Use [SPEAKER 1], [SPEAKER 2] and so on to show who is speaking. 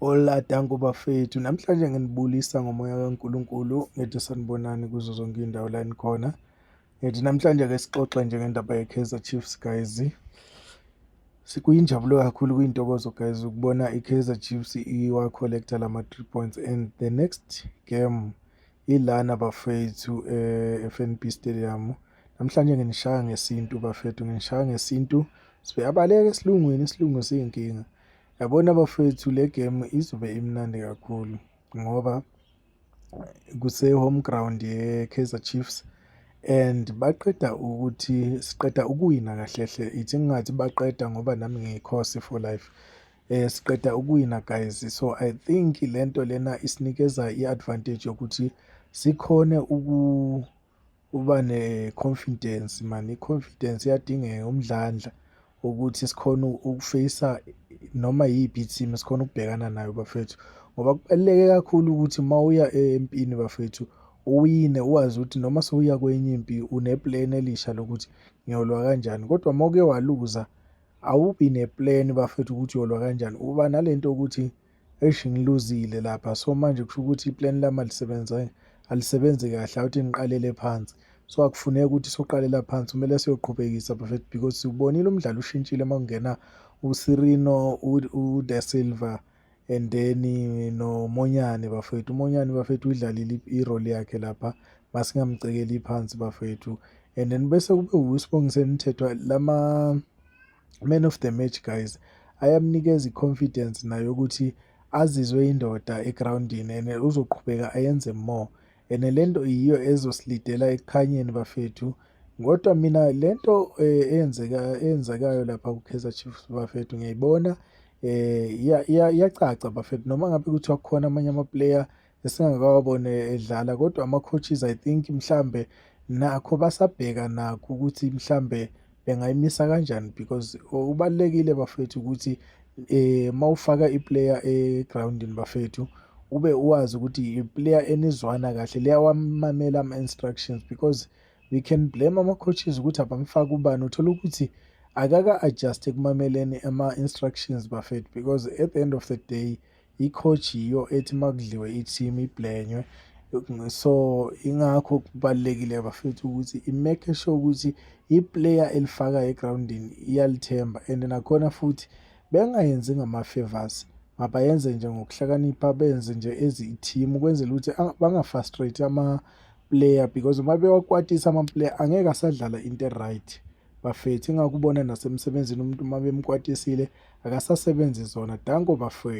[SPEAKER 1] Hola, danko bafethu. Namhlanje nginibulisa ngomoya kaNkulunkulu, ngithi sanibonani kuzo zonke iy'ndawo la nikhona. Ngithi namhlanje ake sixoxe nje ngendaba ye-Kaizer Chiefs, guys. Kuyinjabulo kakhulu, kuyintokozo, guys, ukubona i-Kaizer Chiefs iwa-collecta lama-three points and the next game ilana bafethu, e-FNB Stadium. Namhlanje nginishaya ngesintu bafethu, nginishaya ngesintu. Siyabaleka esilungwini, isilungu siyinkinga. Yabona bafethu, le game izobe imnandi kakhulu ngoba kuse-home ground ye-Kaizer Chiefs and baqeda ukuthi siqeda ukuwina kahle hle. Ithi ngingathi baqeda ngoba nami ngiyikhosi for life. Siqeda ukuwina, guys, so I think lento lena isinikeza i-advantage yokuthi sikhone ukuba ne-confidence man. I-confidence iyadingeka, umdlandla ukuthi sikhone ukufeyisa noma iyiphi i-team, sikhone ukubhekana nayo bafethu, ngoba kubaluleke kakhulu ukuthi uma uya empini bafethu, uwine, uwazi ukuthi noma sewuya kwenye impi une-plan elisha lokuthi ngiyolwa kanjani. Kodwa uma uke waluza, awubi ne-plan bafethu ukuthi uyolwa kanjani, uba nalento yokuthi, "Eish, ngiluzile lapha, so manje kusho ukuthi i-plan lami alisebenzi, alisebenzi kahle, awuthi ngiqalele phansi." So akufuneki ukuthi soqalela phansi, kumele siyoqhubekisa bafethu, because siwubonile umdlalo ushintshile uma kungena uSirino, uDa Silva and then noMonyane bafethu. UMonyane bafethu uyidlalile i-role yakhe lapha, masingamcekeli phansi bafethu. And then bese kube uSibongiseni Mthethwa, lama man of the match, guys, ayamnikeza i-confidence naye ukuthi azizwe indoda egrawundini and uzoqhubeka ayenze more, and lento yiyo ezosilidela ekukhanyeni bafethu. Kodwa mina lento eyenzeka eyenzekayo lapha ku-Kaizer Chiefs bafethu, ngiyayibona, iyacaca bafethu, noma ngabe kuthiwa kukhona amanye ama-player esingakawaboni edlala, kodwa ama-coaches, I think mhlambe nakho basabheka nakho ukuthi mhlambe bengayimisa kanjani, because kubalulekile bafethu ukuthi mawufaka i-player egrawundini bafethu, ube uwazi ukuthi i-player enizwana kahle, liyawamamela ama-instructions, because we can blame ama-coaches ukuthi abamfaki ubani, uthola ukuthi akaka-adjust ekumameleni ama-instructions bafethu, because at the end of the day i-coach yiyo ethi makudliwe i-team iblenywe. So ingakho kubalulekile bafethu ukuthi i-make sure ukuthi i-player elifaka egrawundini iyalithemba, and nakhona futhi bengayenzi ngama-favors, mabayenze nje ngokuhlakanipha, benze nje as i-team ukwenzela ukuthi banga-frustrate ama-player, because uma bewakwatisa ama-player angeke asadlala into e-right bafethu. Ingakho ubona nasemsebenzini umuntu uma bemkwatisile akasasebenzi zona. Danko bafethu.